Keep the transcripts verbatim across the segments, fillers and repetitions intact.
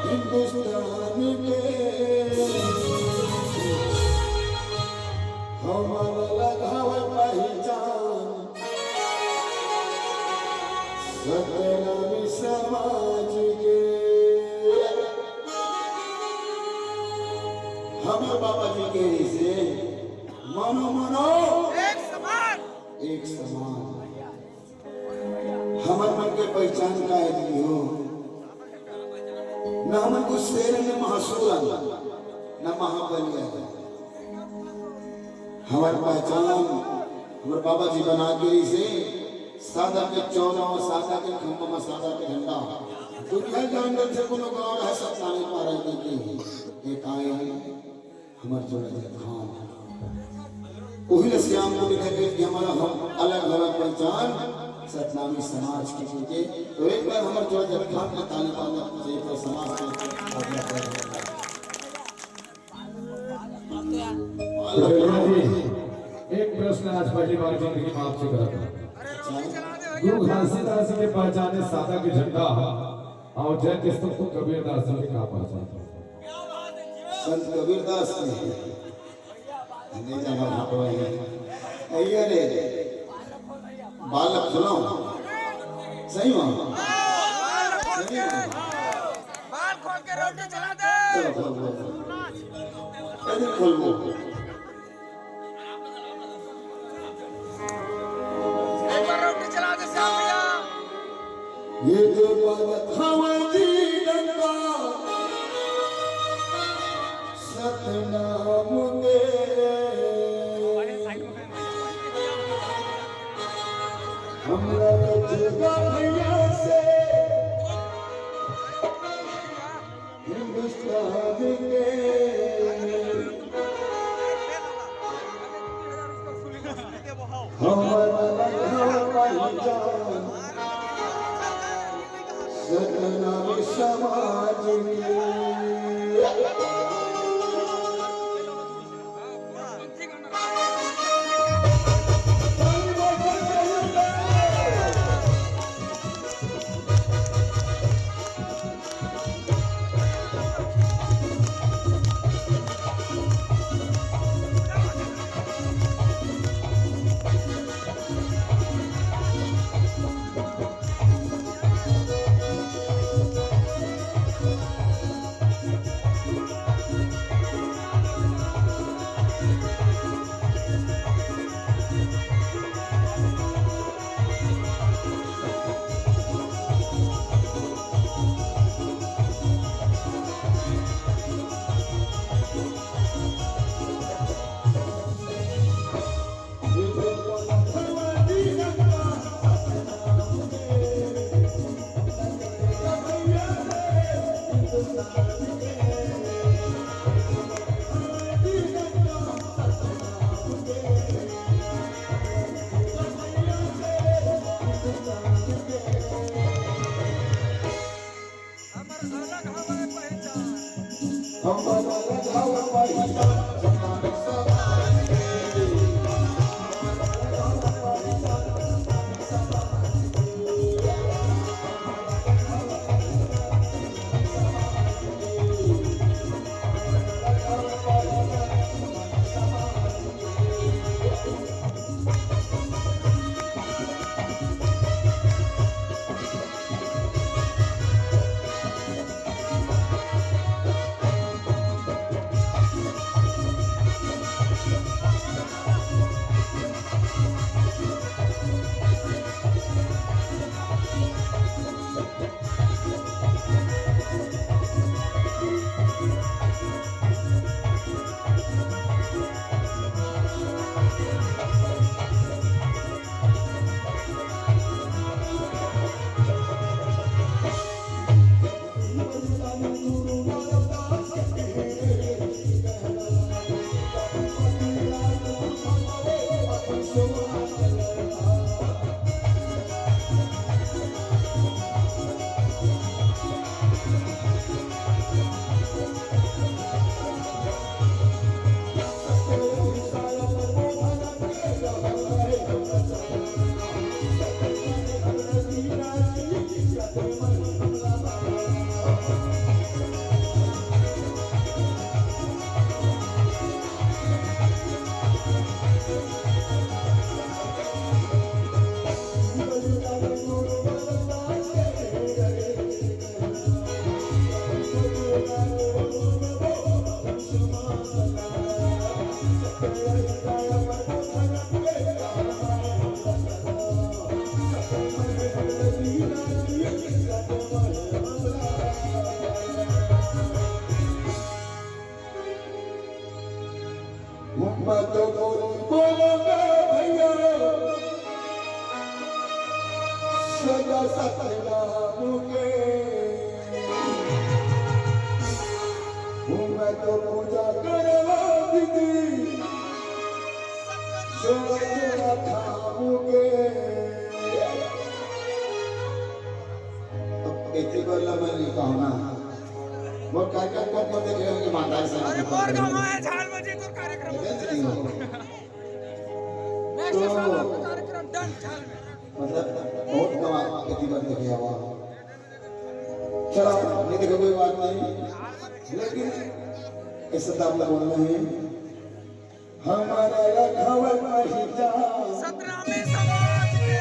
हिंदुस्तान के हमर लगाव पहिचान सतनामी समाज के। हमर बाबा जी के ही से मनो मनो एक समान। एक समान। हमर मन के पहिचान का हे दीदी हो? न हमन कुछ शेर, न महासूर, न महाबली। हमर पहिचान हमर बाबा जी बना के रहिसे, सादा के चौरा, सादा के खंभा म सादा के झंडा। दुनिया के अंदर से कोनो गाँव रहे, सतनामी पारा के, के, के काहे? हमर जोड़ा जतखान। उही ल श्याम को लिखे कि हमर, हम अलग हवे पहिचान सतनामी समाज के, के। तो एक बार हमर जोड़ा जतखान के ताली बजाना चाहिए, तो समाज के आगे बढ़े। तो जी, एक प्रश्न आज पहली बार जिंदगी में आपसे करत हूँ। गुरु घासीदास जी के पहिचान हे सादा के झंडा, अउ जय किस्तम को कबीरदास जी के का पहिचान हे? संत कबीरदास जी। नहीं जाना भागो है। अइया रे, बाल खोलो। सही हो? सही हो? बाल खोल के रोटी चला दे। चलो, खोल, खोल, खोल। अरे, खोल, खोल। एक बार रोटी चला दे श्याम भैया। ये तो बात हवा जी डंका सतनाम के। हमरा तो जगा भैया से हिंदुस्तान के। हमर पहिचान सतनामी समाज के। सतनाम के। हूँ मैं तो पूजा करवा दीदी, जोड़ा जोड़ा थाम के। अब एती बर ला मैं नहीं कहूँ ना, मोर कार्यक्रम कौन कौन देखे होंगे, ईमानदारी से अरे, मोर गाँव में झाल बजे तो कार्यक्रम देखे नहीं हो। नेक्स्ट तो साल आपका कार्यक्रम डन झाल में। मतलब, बहुत कमाल के जीवन देखे हवा। चलो, नहीं देखे कोई बात नहीं, लेकिन इस शब्द आप लोग बोलना है, हमारा रखावल पहचान। सतनामी समाज के।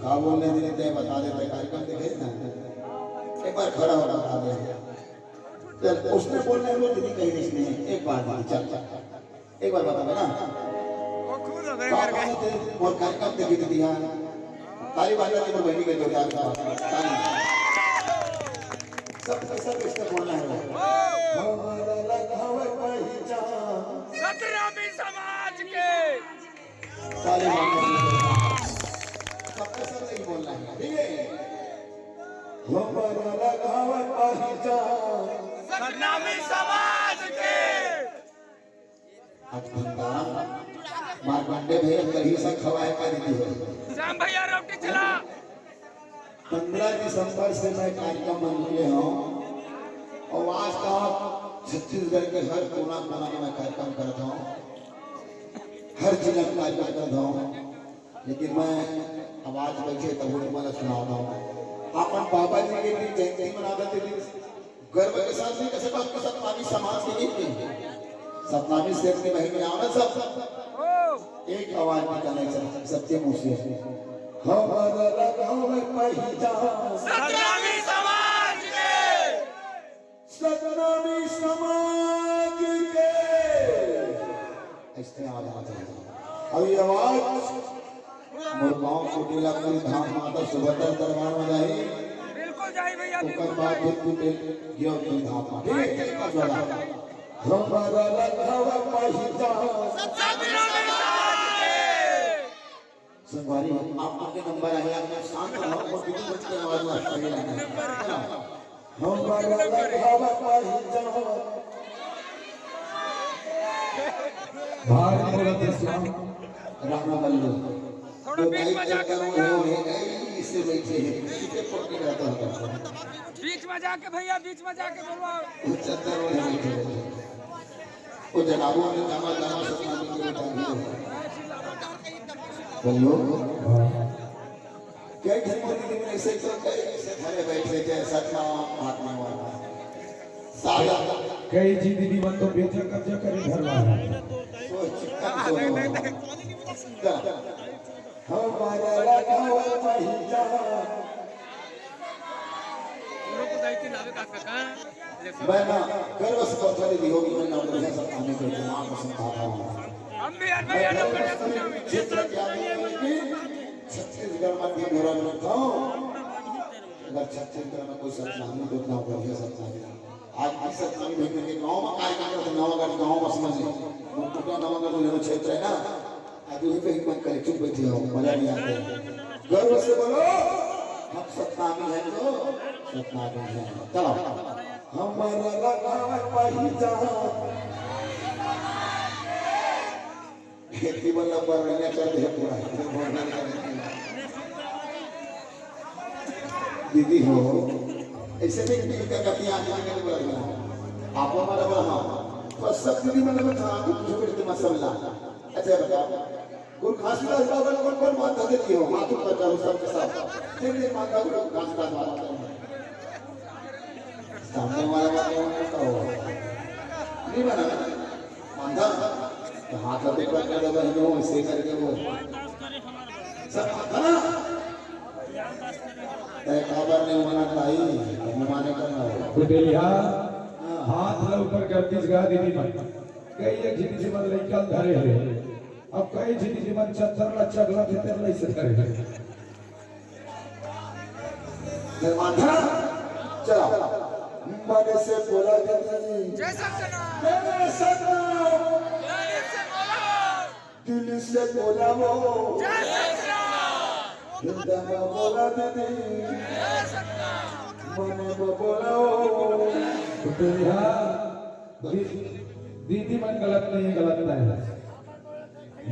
का बोलने देते हैं, बता देते हैं, कार्यक्रम देखे ना, एक बार खड़ा होकर बता दे। चल, उसने बोलने को दीदी कही नहीं, एक बार दीदी, चल, चल, चल। एक बार बता देना। वो खुद हो गए का करके। बात है, और कार्यक्रम देखी दीदी यहाँ। ताली बजा दीदी, बहनी के जोरदार ताली। सब, सब इसका बोलना है। हमारा लगाव पहचान। सतनामी समाज के। ताली बजा दीदी। सबका सब नहीं बोलना है, ठीक है? हमारा लगाव पहचान। सतनामी समाज के। अखंडा, मारकंडे भैया कहीं से खवाए का दीदी हो। श्याम भैया रोटी चला। पंद्रह दिसंबर से मैं कार्यक्रम में निकले हूँ और आज का छत्तीसगढ़ के हर कोना कोना में मैं कार्यक्रम करता हूँ, हर जिला में कार्यक्रम करता हूँ, लेकिन मैं आवाज बैठे तब वो तुम्हारा सुनाता हूँ। अपन बाबा जी के दिन जयंती मनाते थे, गर्व के साथ नहीं कह सकता, आपको सतनामी समाज के लिए नहीं। सतनामी से अपनी बहन में आना सब। एक आवाज निकालना है सब, सबके मुंह से। हमारा लगाव पहचान। सतनामी समाज के। सतनामी समाज के। ऐसे आवाज आना चाहिए। अब ये आवाज मोर गांव कोटी ला पूरी धाम माता सुभद्रा दरबार में जाही। बिल्कुल जाही भैया, ओकर बिल्कुल बाद जाही। फिर तू गियो तू धाम में। ठीक है, एक बार जोड़ा। हमारा लगाव पहचान। सतनामी समाज के। संगवारी, आप लोग के नंबर आए, आप लोग शांत रहो, और बिल्कुल बच के आवाज में आ रही है। हमारा लगाव पहचान। भारी बोलत है श्याम। रामा बल्लू। थोड़ा तो बीच में जाके करो, भैया। हो, हो, हो, इससे बैठे हैं, इससे पकड़ रहता हूँ। बीच में जाके भैया, बीच में जाके बोलवाओ। वो चद्दर ओढ़े बैठे रहते हैं। वो जगाबो ने जामा, जामा सपना में के बता दियो। बोलो। कई झन मोदी जी ऐसे तो कई से घरे बैठे थे, सतना हाथ में वाला। साला। कई जी दीदी मन तो बेचा कब्जा करे घर वाला। सोच, कम सोच। हमारा लगाव पहचान। मैं ना गर्व से बता दीदी हो कि मैं नौकरी है, सब आने के लिए नाम पसंद था। हम भी यार, मैं मैं यार, गर्व से क्षेत्र के आदमी हूँ कि छत्तीसगढ़ में भी मेरा नाम था। अगर छत्तीसगढ़ में कोई सतनामी तो इतना बढ़िया सतनामी। आज भी सतनामी भेजने के गाँव में कार्यक्रम करते, नवागढ़ गाँव में समझ लो। मुकुटा नवागढ़ जो क्षेत्र है ना, आज वहीं पे हिम्मत करे, चुप बैठे हो, मजा नहीं आता है। गर्व से बोलो, हम सतनामी हैं तो सतनामी हैं। चलो, हमारा लगाव पहचान। खेती वाला पर रंगा चल रहे पूरा। दीदी हो, ऐसे नहीं कि इनका कभी आगे आगे नहीं बोला था। आप हमारा बोला हाँ। बस सब दीदी मतलब था, आप कुछ कुछ तो मत समझा। अच्छा बताओ, गुरु घासीदास बाबा ने कौन कौन मानता देती हो? हाथ ऊपर करो सबके साथ। नहीं, नहीं मानता गुरु घासीदास बाबा को। सामने वाला बात नहीं मानता हो। नहीं माना ना? मानता? तो हाथ ऊपर कर दो बहनों, ऐसे करके वो। सब मानता ना? तय काबर नहीं माना ताई, तो माने करना हो। कुटेलिया, हाँ। हाथ ला ऊपर कर दीस गा दीदी मन। कई एक झिन जी मन लइका ल धरे हे। अब कई झिन जी मन चत्तर ला चगला थे, तेर ला इसे धरे हे। जय माता। चला। मन से बोला दीदी। जय सतनाम। जय सतनाम। दिल से बोला। दिल से बोला वो। जय सतनाम। जिंदा बोला दीदी, मने बोला ओ। तो यहाँ दी-, दीदी मन गलत नहीं है, गलत नहीं है।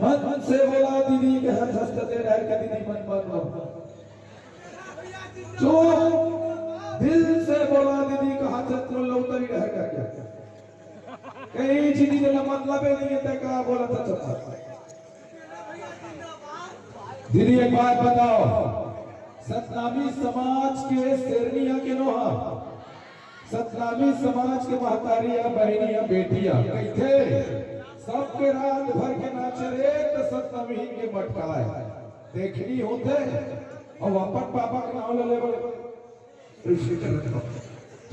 मन से बोला दीदी के हर हंसते रह के दीदी मन मन हो। जो दिल से बोला दीदी का हाथ तुम लोग तरी रह करके। कहीं चीज के मतलब ही नहीं है, तय का बोला था चप्पल। दीदी, एक बात बताओ, सतनामी समाज के शेरनी ह के नोहा, सतनामी समाज के महतारी ह, बहनी ह, बेटी ह, कहिथे सबके रात भर के नाचे रे, त सतनामी के मटकाए देखनी होथे, अउ अपन पापा के नाम ले लेवल।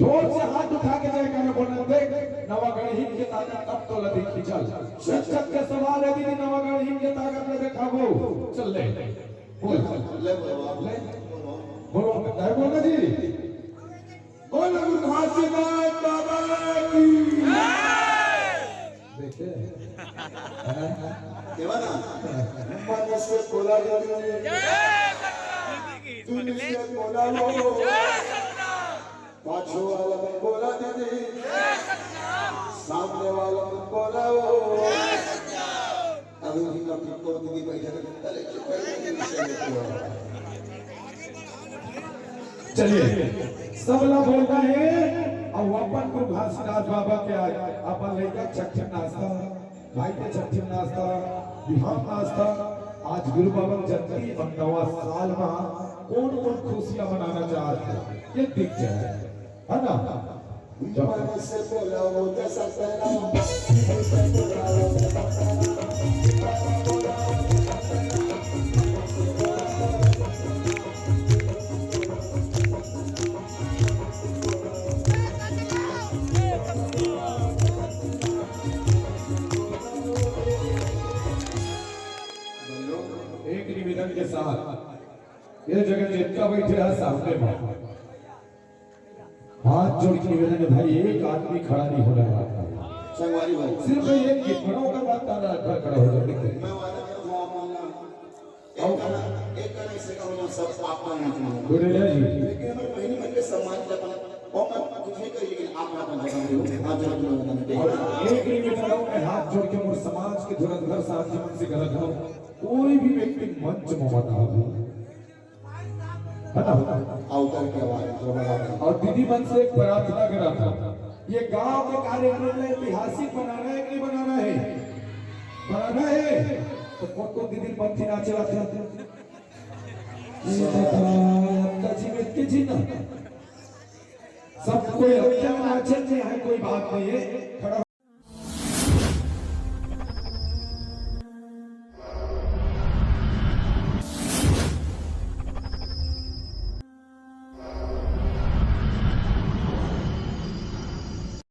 जोर से हाथ उठा के जयकारा बोलना, देख, नवागढ़ हिम के ताकत अब तो लदी खींचल। शिक्षक के सवाल है, दीदी, नवागढ़ हिम के ताकत ले देखाबो। चल ले। बोल। ले बोलो, ले। बोलो, नहीं बोलना जी। बोल गुरु घासीदास बाबा की। देखे? केवा ना? मन से बोला दीदी। दिल से बोला लो। पाछू वाला मन बोला दीदी, सामने वाला मन बोला ओ। अभी भी कभी को दीदी बैठा के तले चुप है। चलिए, सबला बोलना है। अउ अपन गुरु घासीदास बाबा के आज अपन लइका छट्ठी नाश्ता भाई के छट्ठी नाश्ता, बिहान नाश्ता, आज गुरु बाबा के जयंती अउ नवा साल मा कोन कोन खुशियां मनाना चाहत हे, ये दिख जाए, है ना? मन से बोला वो जैसा तेरा। एक निवेदन के साथ, ये जगह जितना बैठे हैं सामने में, हाथ जोड़ के निवेदन है भाई, एक आदमी खड़ा नहीं होना है। संगवारी भाई। सिर्फ एक गिफ्ट बनाओ, अगर बात करना है, खड़ा हो जाओ, देखो। मैं वादा करता हूँ, आप मानना। एक करना, एक करने से कहो, सब आपका नाम सुनाओ। गुरुदेव जी। लेकिन हमारे बहनी मन के सम्मान के अपन, और मैं कुछ नहीं करी, लेकिन आप यहाँ पर जगह दो, आप जगह दो, जगह दो। और एक निवेदन है, मैं हाथ जोड़ के मोर समाज के धुरंधर साथी मन से कहत हूँ, कोई भी व्यक्ति मंच में मत आवे। है ना? अउ उतर के आवाज, थोड़ा आवाज। और दीदी मन से एक प्रार्थना करा था, ये गांव के कार्यक्रम में ऐतिहासिक बनाना है कि नहीं बनाना है? बनाना है। तो कौन कौन दीदी पंथी नाचे वाले थे? ये बताओ, आपका जीवित के जी ना? सब कोई अच्छा नाचे, चाहे कोई बात नहीं है, खड़ा